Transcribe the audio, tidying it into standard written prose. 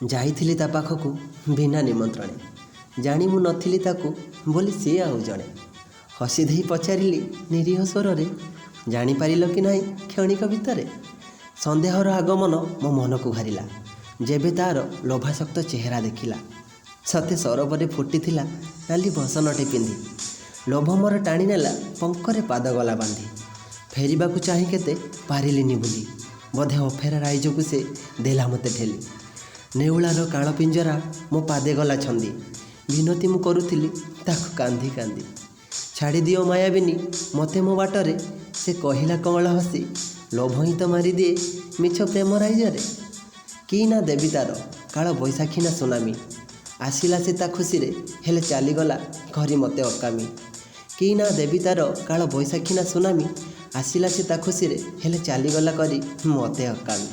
ଯାଇଥିଲି ତା ପାଖକୁ ବିନା ନିମନ୍ତ୍ରଣେ, ଜାଣି ମୁଁ ନଥିଲି ତାକୁ ବୋଲି ସିଏ ଆଉ ଜଣେ। ହସି ଦେଇ ପଚାରିଲି ନିରୀହ ସ୍ୱରରେ, ଜାଣିପାରିଲ କି ନାହିଁ କ୍ଷଣିକ ଭିତରେ? ସନ୍ଦେହର ଆଗମନ ମୋ ମନକୁ ଘାରିଲା ଯେବେ ତା'ର ଲୋଭାସକ୍ତ ଚେହେରା ଦେଖିଲା। ସତେ ସରୋବରରେ ଫୁଟିଥିଲା ନାଲି ବସନଟେ ପିନ୍ଧି, ଲୋଭ ମୋର ଟାଣିନେଲା ପଙ୍କରେ ପାଦ ଗଲା ବାନ୍ଧି। ଫେରିବାକୁ ଚାହିଁ କେତେ ପାରିଲିନି ଭୁଲି, ବୋଧେ ଅଫେରା ରାଇଜକୁ ସେ ଦେଲା ମୋତେ ଠେଲି। ନେଉଳାର କାଳ ପିଞ୍ଜରା ମୋ ପାଦେ ଗଲା ଛନ୍ଦି, ବିନତି ମୁଁ କରୁଥିଲି ତାକୁ କାନ୍ଦି କାନ୍ଦି। ଛାଡ଼ିଦିଅ ମାୟାବିନୀ ମୋତେ ମୋ ବାଟରେ, ସେ କହିଲା କଅଁଳ ହସି, ଲୋଭ ହିଁ ତ ମାରିଦିଏ ମିଛ ପ୍ରେମ ରାଇଜରେ। କି ନା ଦେବୀ ତାର କାଳ ବୈଶାଖୀ ନା ସୁନାମୀ, ଆସିଲା ସେ ତା ଖୁସିରେ ହେଲେ ଚାଲିଗଲା କରି ମୋତେ ଅକାମୀ। କି ନା ଦେବୀ ତାର କାଳ ବୈଶାଖୀ ନା ସୁନାମୀ, ଆସିଲା ସେ ତା ଖୁସିରେ ହେଲେ ଚାଲିଗଲା କରି ମୋତେ ଅକାମୀ।